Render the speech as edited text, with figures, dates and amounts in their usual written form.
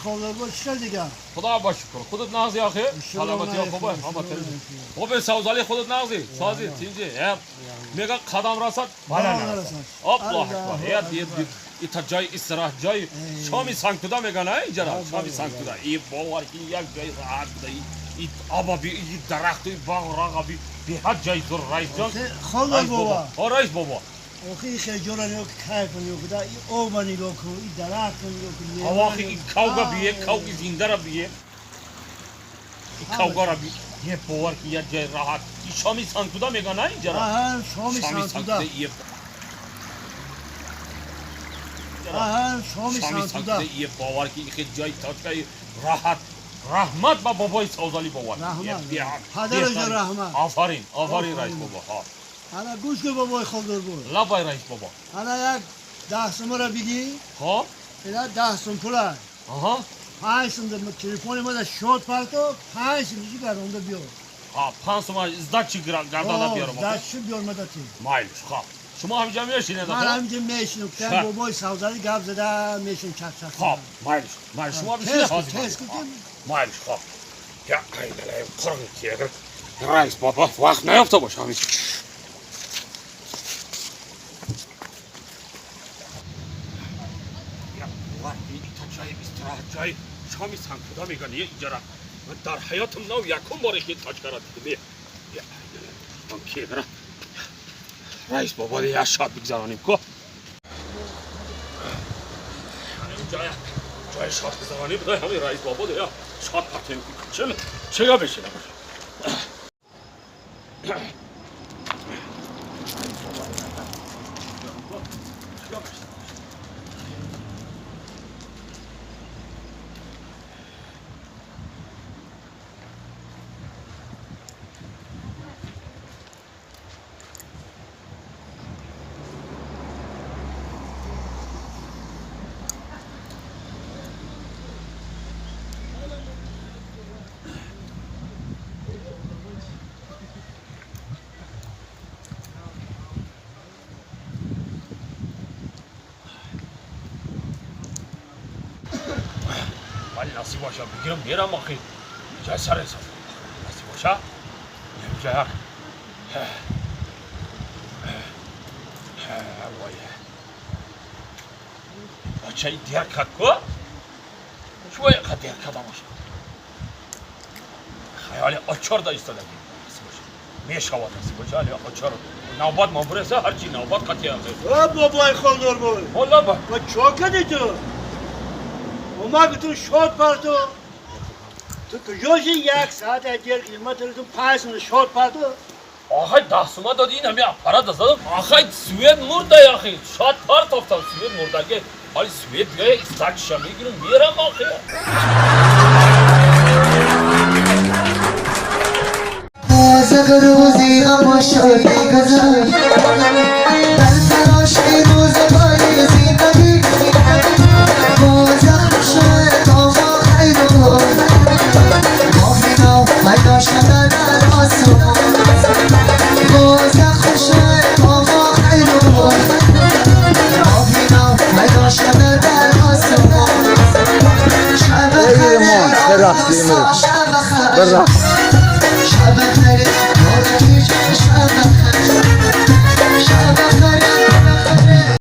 Ховларбо чӣ дигар? Худо ба шукр. Худат нағзи охи? Саломатӣ хубе, ҳама тинҷ. Хубе Савзали худат нағзи? Сози, тинҷи. Мега қадам расад, бала нарасад. Аллоҳ акбар. Е, ита ҷои истироҳат, ҷои шоми сангтуда меган, а инҷара? Шоми сангтуда. И бовар ки як ҷои роҳат буда. И оба би, и дарахту, и бағ раға би, беҳад ҷои зур, раисҷон. Ховлар бобо. О, раис бобо. Охи хеле ҷора нигоҳ ки кайф нигоҳ куда, и оба нигоҳ ку, и дарахт нигоҳ ку. Авохи и кавга бие, кавги зиндара бие. И кавгара би. Е бовар ки як ҷои роҳат. И шоми сангтуда меган, а инҷара? Аҳа, шоми сангтуда. Е Аҳа, шоми сангтуда. Е бовар ки хеле ҷои точкаи роҳат. Раҳмат ба бобои Савзали бовар. Раҳмат. Падарашон раҳмат. Офарин, офарин раис бобо. Ҳа. Ана гӯш кун бобои Ховларбой. Лабай раис бобо. Ана як 10 сумара бигӣ. Хоб. Ина 10 сум пула. Аҳа. 5 сум телефони ма да шот парто, 5 сум дигар гардонда биёр. Ҳа, 5 сум сдачи гардонда биёрам. Сдачи биёр ма да ти. Майлиш, хоб. Шумо ҳаминҷа мешинед? Ман ҳаминҷа мешинам. Кан бобои Савзали гап зада мешинам чақ-чақ. Хоб, майлиш. Майлиш, шумо бишинед ҳозир. Тез кун. Майлиш, хоб. Я айдалай қурғи тегир. Раис бобо вақт наёфта бош ҳамин. Истироҳат ҷои шоми сангтуда меган е иҷара. Ман дар ҳаётам нав якум боре ки точкара дидам. Ман кегра. Раис бобо я шод бигзаронем ку. ҷои шод гузаронем будай ҳамин раис бобо я шод партем. Чега бешинам. ولی نصیب باشه بگیرم میرم آخی جای سر انصاف نصیب باشه جای حق وای بچه ای دیر کد کو شو اینقدر دیر کدم باشه خیال آچار دا ایستادگی نصیب باشه میشود نصیب باشه علی آچار نوبت ما برسه هرچی نوبت قطعی آخه او بابای خالدار والا با با چه کردی تو؟ اومد تو شاد پرتو تو کجاشی یک ساعت اجیر قیمت تو 5 سوم شاد پرتو. آخه 10 سوم دادی این همه اپارات زدم. آخه سوئد مرده آخه شاد پرت افتاد سوئد مرده حالی سوئد بیای استاکش میگیرم میرم آخه. روزی غم و شادی گذشت در تلاش روزگاری زندگی باز خوش تا ما خیر و ماه نو پیدا شده در آسمان باز خوش تا ما خیر و ماه نو پیدا شده در آسمان شب خیر شب خیر شب خیر شب خیر شب خیر.